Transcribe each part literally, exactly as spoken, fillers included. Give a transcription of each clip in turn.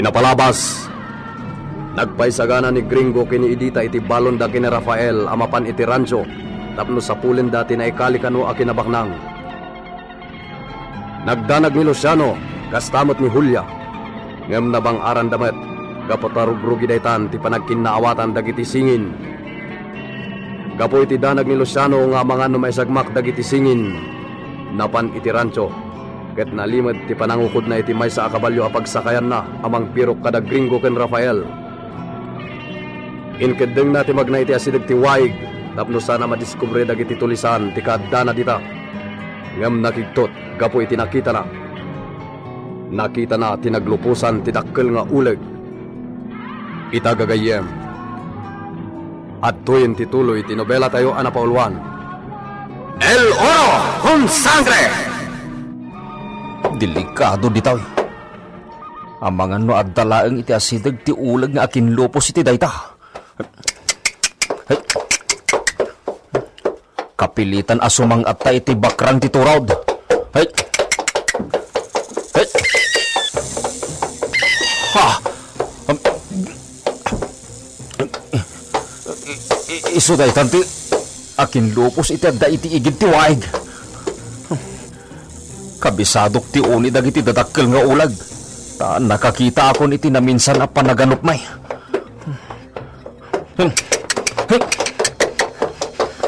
Inapalabas, nagpaisagana ni Gringo ken ni Edita iti balonda ken ni Rafael a mapan iti rancho tapno sapulenda ti naikali kano a kinabaknang. Nagdanag ni Luciano, kasta met ni Julia, ngem nabang-aranda met gapu ta rugrugi daytan ti panagkinnaawatan dagiti singin. Gapu iti danag ni Luciano nga amangan no maisagmak dagiti singin, napan iti rancho, ket nalimed ti panangukodna iti maysa a kabalio a pagsakayanna a mangbirok kada Gringo ken Rafael. Inkeddengna ti magna iti asideg ti waig tapno saan a madiskubre dagiti tulisan ti kaaddana dita. Ngem nakigtot gapu iti nakitana. Nakitana ti nagluposan ti dakkel nga uleg. Ita, gagayyem, adtoyen ti tuloy ti nobelatayo a napauluan, El Oro con Sangre! Delikado ditoy. Amangan no adda laeng iti asideg ti uleg nga akinlupos iti dayta. Kapilitan a sumang-atta iti bakrang ti turod. Hay! Hay! Ha! Am-, i-, i-, isu daytan ti akinlupos iti adda iti igid ti waig. Kabisadok ti uni dagiti dadakkel nga uleg. Ta nakakitaakon iti naminsan a panaganupmi.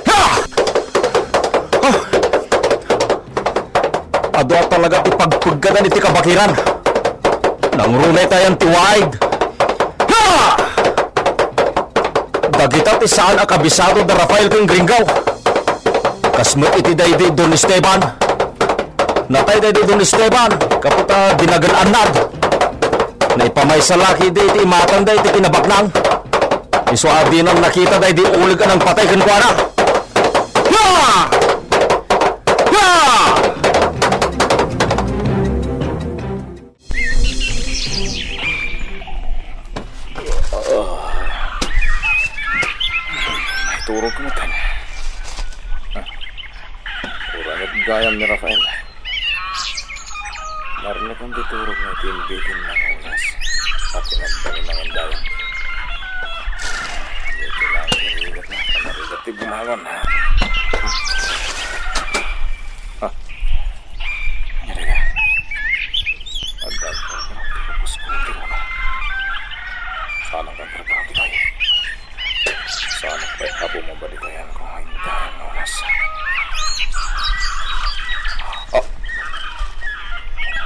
Ha! Ah! Adu a talaga ti pagpeggadan iti kabakiran. Nangrunay tayan ti waig. Ha! Dagita ti saan a kabisado da Rafael ken Gringo. Kas met iti daydi Don Esteban. Natay daydi Don Esteban, gapu ta dinagan-annad. Naipamaysa la ketdi iti imatanda iti kinabaknang. Isu a dinan nakita daydi uleg a nangpatay kenkuana. Ha! Ha! Ay, turog ko metten. Ah, ura met gayam ni Rafael. Narinak ti turogna iti imbilinna nga oras. Akin nagpaminangan dalan. Iti lang narigat na, narigat ti bumangon. Ha? Ania dayta? Agdagdag na ti ubos ko ti runa. Saan ang pagtrabaho ti bayan? Saan ang pagtrabaho mo ba di kayan ko? Ay, dahil na oras. Ah!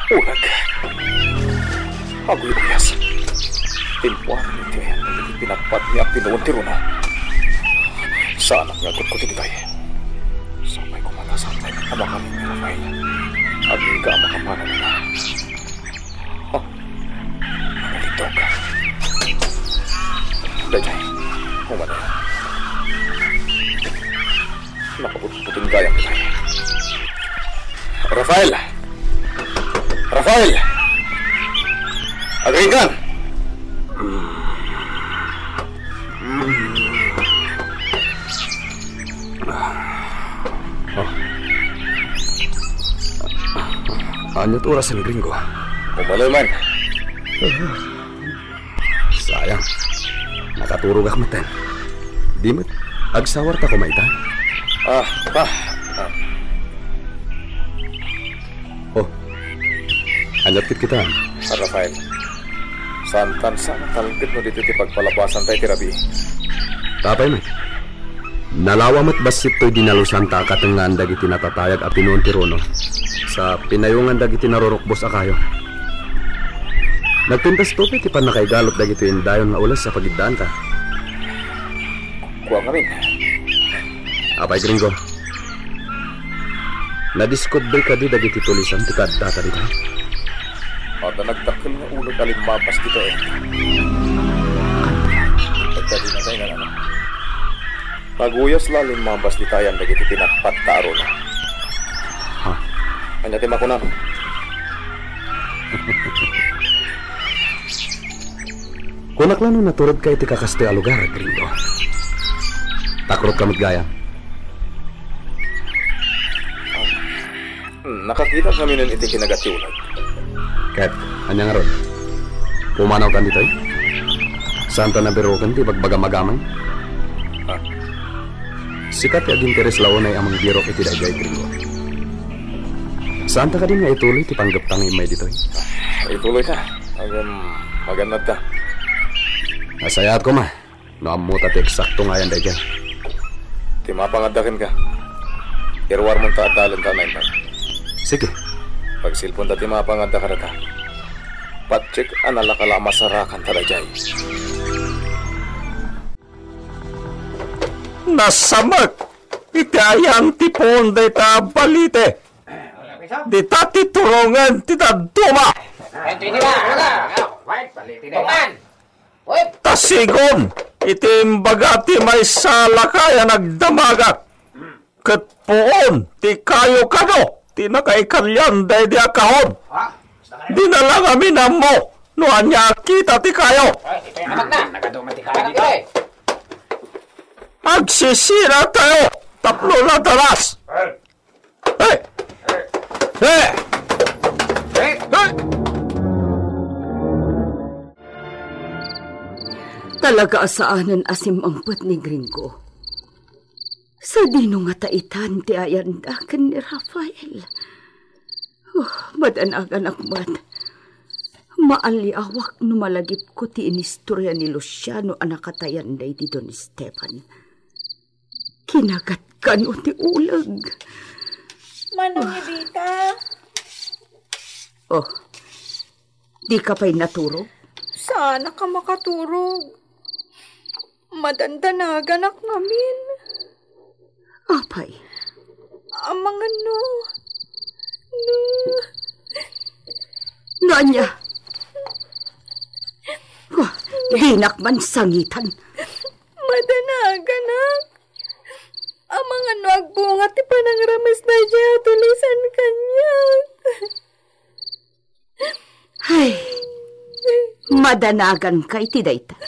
Ulag! Aguyuyas! Timpuan iti ayan dagiti pinagpatmi a pinuon ti runa. Saanak nga agkutkot iti tayo. Sapay kumata, sapay nga kabakan ni Rafael. Agingga a makapanan na. Ha? Nagitog. Daytoy. Umano. Nakaputput ti gayam. Rafael! Rafael! Agrigan! Oh. Ania ti oras, Gringo? Umanoy man. Sayang. Nakaturogak metten. Di met, agsawarta koma ita. Ah, pa. Ah. Oh. Ania ti kitkitaem? Rafael. Saan tan sa talged no ditoy ti pagpalabasanta iti rabii. Apay met. Nalawa met bassit toy dinalosanta a katengngaan dagiti natatayag a pinuon ti runa. Sa pinayongan dagiti narurukbos a kayo. Nagpintas to pay ti pannakaigalup dagitoy indayon nga oras a pagiddaanta. Kua ngamin. Apay, Gringo? Nadiskubre kadi dagiti tulisan ti kaaddata dita? Adda nagdakkel nga uleg a limmabas dita, eh. Agkadi na tayo nga ano. Naguyas la limmabas dita ayan dagiti pinagpatta a runa. Ha? Ania ti makunam? Kunak la no naturedka iti kakastoy a lugar, Gringo. Takrotka met gayam. Hmm, nakakitak ngamin iti kinagat ti ulag. Ket, ania ngarud? Pumanawtan ditoy? Saanta nabiroken ti ibagbagam a gameng? Ah. Sika ti aginteres la unay a mangbirok iti daydiay, Gringo. Saanta kadin nga ituloy ti panggepta nga immay ditoy? Ituloyta. Ngem, magannadta. Nasayaat koma no ammota ti eksakto nga ayan daydiay. Ti mapangadda kenka, iruarmonta a dalenta a naimbag. Sige. Pagsilponta ti mapangadda kadata. Patsek a nalaka la a masarakanta daydiay. Nasamek iti ayan ti puon dayta a balite. Dita ti turongen ti dadduma. Ito, ito na, ano? Balite na. Tukan! Uy! Ta sigun iti imbaga ti maysa a lakay a nagdamagak, ket puon ti kayo kano ti nakaikalian daydi a kahon. Ah, basta ka na. Di na la ngamin ammo no ania a kita ti kayo. Ay, ito yung anak na. Nagadu-, matikali. Anak dito. Agsisira tayo tapno nadalas. Ay. Hey! Hey! Hey! Talaga a saanen a simmangpet ni Gringo. Sadino ngata itan ti ayanda ken ni Rafael? Oh, madanaganak met. Maaliawak no malagipko ti inistorya ni Luciano a nakatayan daydi Don Esteban. Kinagat kano ti uleg. Manong Evita? Oh, di ka pay naturog? Saan ka makaturog? Madandanaganak ngamin. Apay? Amangan no, no. No ania? Wah, dinak man sangitan. Madanaganak. Amangan no agbunga ti panangrames daydiay a tulisan kaniak. Ay, madanaganka iti dayta.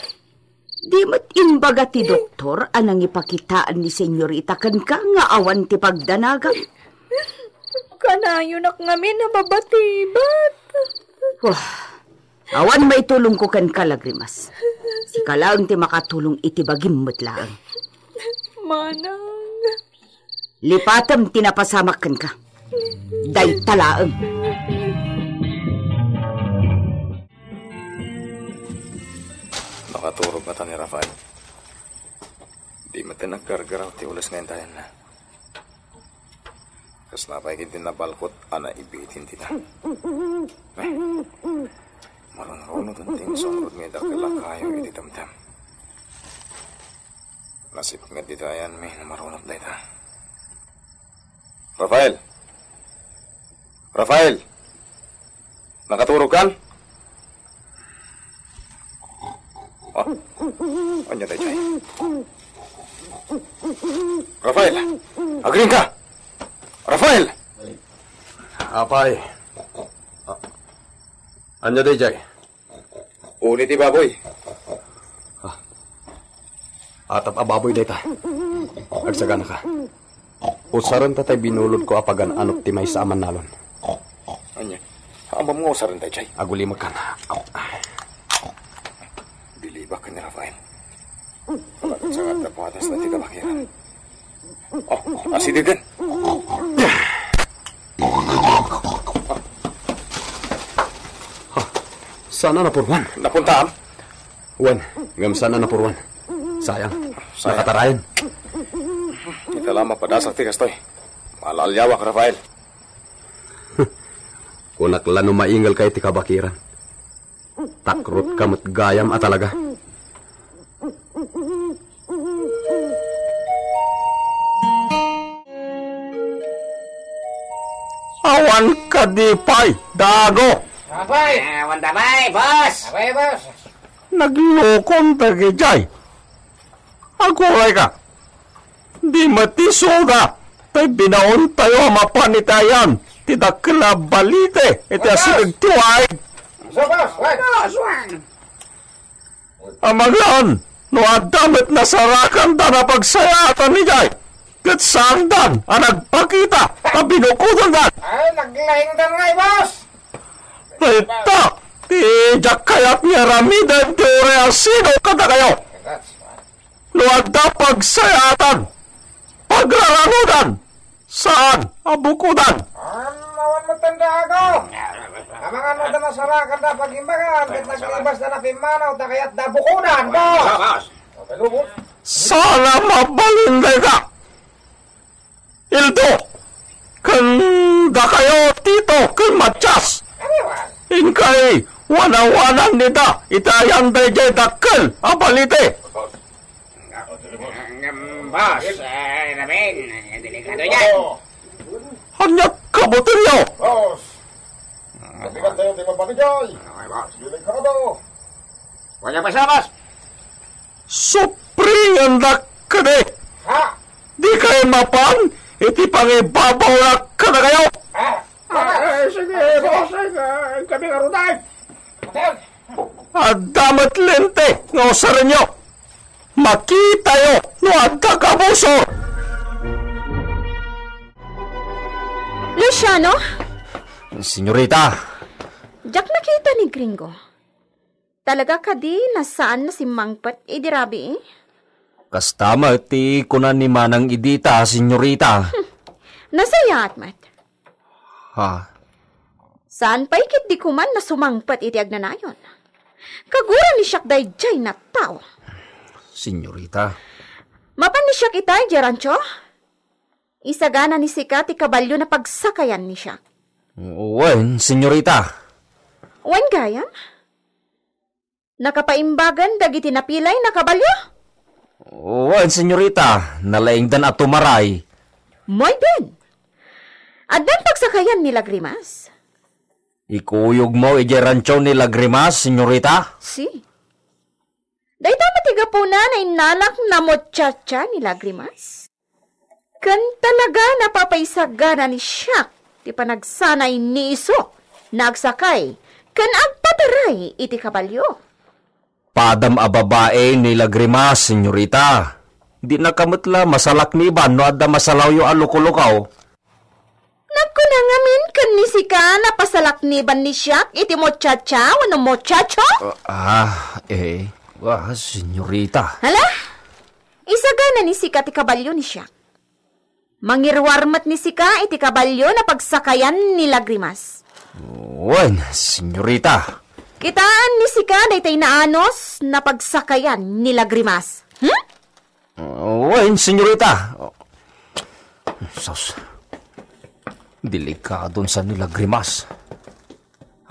Di met imbaga ti doktor a nangipakitaan ni Senyorita kenka nga awan ti pagdanagam? Kanayonak ngamin a mabatibat. Wah, awan maitulongko kenka, Lagrimas. Sika laeng ti makatulong iti bagim met laeng. Manang. Lipatem ti napasamak kenka. Dayta laeng. Nakaturog ngata ni Rafael. Di met naggargaraw ti ules nga intayanna. Kasla pay ketdi nabalkot a naibitin dita. Eh, marunruno ti insungrod nga idakkel a kayo iti temtem. Nasipnget dita ayanmi no marunot dayta. Rafael! Rafael! Nakaturogkan? Ah, ania daydiay? Rafael! Agriingka! Rafael! Apay. Ah, ania daydiay? Uli ti baboy. Ah. Atap a baboy dayta. Agsaganaka. Usarenta tay binulodko a pagan-anop ti maysa a mannalon. Ania? Ammom nga usarenta daydiay? Agulimekkan. Bilibak ken ni Rafael. Pagsangat na patas na ti kabakiran. Oh, asidegen. Saan a napurwan? Napuntaam? Wen, ngem saan a napurwan? Sayang. Sayang. Nakatarayan. Ita la mapadasag ti kastoy. Maalliawak, Rafael. Kunak la no maingelka iti kabakiran. Takrotka met gayam a talaga. Awan kadi pay, Dago. Apay? Ah, awan da pay, boss. Apay, boss. Naglukon dagijay. Aguray ka. Di met isuda, tay binaontayo a mapan iti ayan ti dakkel a balite iti asideg ti waig. Amangan, no adda met nasarakanda a pagsayaatan idiay, ket saandan a nagpakita ta binukodandan. Ay, naglaingdan ngay, boss. Dayta ti diak Kayat nga aramiden ti uray a sino kadakayo. No adda pagsayaatan, pagraranudan, saan a bukodan. Am, awan met tanda ako. Amangan mo da nasarakan da pagimbagan, ket naglibas da na pimmanaw, ta kayat da bukodan, boss. Saan a mabalin dayta. Ildo, ken dakayo, Tito, ken Matias. Inkay, wanawanan nita iti ayan daydiay dakkel a balite. Ngem, boss, eh, Ramin, eh, delikado yan. Ania kabutelyo? Boss, delikado tayo, di ba, panijoy? Okay, boss. Delikado. Wala pa siya, boss. Supringendak kadi. Ha? Dikay mapan iti pangibabawnak kadakayo. Ha? Ah, eh, sige, boss, eh, kami nga ruday. Adda met lente nga usarenyo. Makitayo no adda kabusor. Luciano? Senyorita. Diak nakita ni Gringo. Talaga kadi a saan a simmangpet idi rabii? Kasta met ti kuna ni Manang Edita, senyorita. Hmm. Nasayaat met. Ha? Saan pay ketdi koma a sumangpet iti agnanayon? Kagura ni siak daydiay a tao. Senyorita. Mapan ni siak ita idiay rancho? Isagana ni sika ti kabalio a pagsakayan ni siak. Wen, senyorita. Wen gayam? Nakapaimbagan dagiti napilay a kabalio? Wen, senyorita, nalaingdan a tumaray. Mayben. Addan pagsakayan ni Lagrimas? Ikuyogmo idiay rancho ni Lagrimas, senyorita? Si. Dayta met ti gapuna a innalak a muchacha ni Lagrimas. Ken talaga a napapaisagana ni siak ti panagsanay ni isu a agsakay ken agpataray iti kabalio. Padam a babai ni Lagrimas, senyorita. Dinaka met la masalakniban no adda masalawyo a lukolukaw. Nagkuna ngamin ken ni sika a pasalakniban ni siak iti muchacha wenno muchacho? Ah, eh, ah, senyorita. Hala? Isagana ni sika ti kabalio ni siak. Mangiruar met ni sika iti kabalio a pagsakayan ni Lagrimas. Wen, senyorita. Kitaan ni sika daytay a anus a pagsakayan ni Lagrimas. Hmm? Wen, senyorita. Sus. Delikadon sa ni Lagrimas.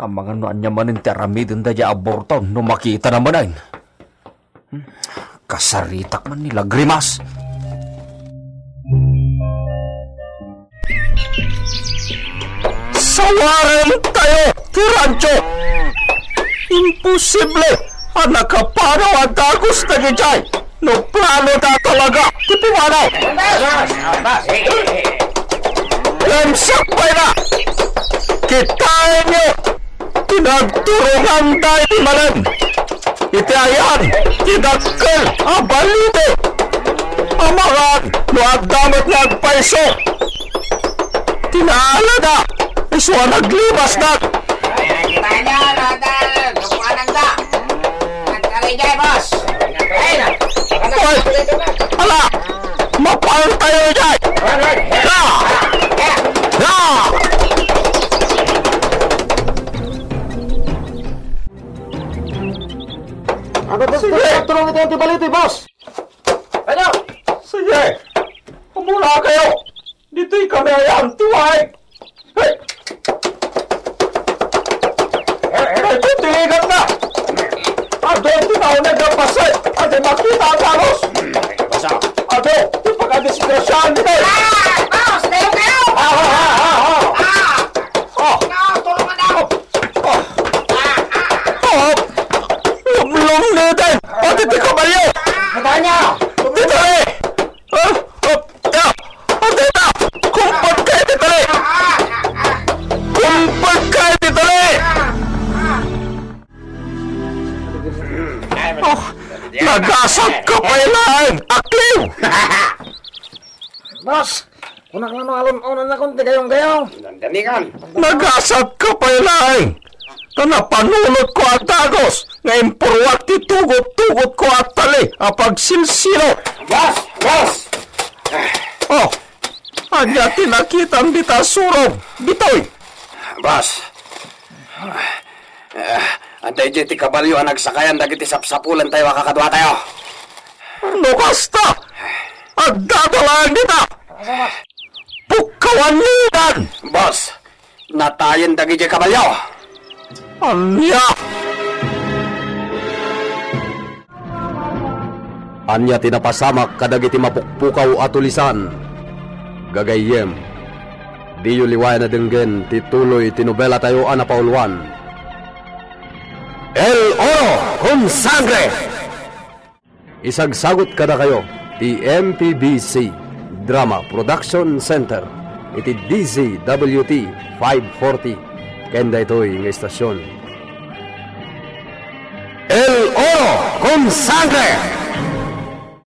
Amangan no ania manen ti aramiden daydiay a burton no makitana manen. Hmm? Kasaritak man ni Lagrimas. Sawarentayo ti rancho. Imposible a nakapanaw a dagus dagidiay no plano da talaga ti pumanaw. Ngem sakbayna, kitaenyo ti nagturonganda iti manen iti ayan ti dakkel a balite. Amangan no adda met nga agpayso. Tinaalada isu a naglibasda. Ay, kitaenyo, no adda, lukuanan da. Nagtaray jay, boss. Ay, Hoy! Ala! Mapantayo jay! Na! Na! Ano to? Sige. Tulong ito yung tibaliti, boss. Ano? Sige. Umuna kayo. Dito'y kami ayan, tuway. Hey! Hey, titigan na! Adu ti nauneg a paset, adi makita a dagus! Adu ti pakadisgrasiaan ditoy! Ah! Boss, tayo kayo! Ah, ah, ah, ah, ah! Ah! Ah! Boss, tulungan ako! Ah! Ah! Ah! Ah! Lumlum ni Eden! Pati ti kabalyo! Kita niya! Dito eh! Ah! Ah! Ah! Dito! Kumpagka iti tali! Kumpagka iti tali! Oh, nagasat ka pay laeng, akliw! Boss, kunak nga no alon-onan nakon ti gayong-gayong. Dandani kan. Nagasat ka pay laeng. Ta napanunotko a dagus nga impurruak ti tugot-tugotko a tali a pagsilsilo. Boss! Boss! Oh, ania ti nakitam dita a surong, Bitoy? Boss, eh, adda idiay ti kabalio a nagsakayan dagiti sapsapulantayo a kakaduatayo. No kasta, adda laeng dita. Pukkawanyo itan! Boss, natayen dagidiay kabalio. Ania? Ania ti napasamak kadagiti mapukpukaw a tulisan? Gagayyem, diyo liwayan a denggen ti tuloy ti nobelatayo a napauluan, El Oro con Sangre! Isagsagut kadakayo ti M P B C Drama Production Center iti D Z W T five forty ken daytoy nga istasion. El Oro con Sangre!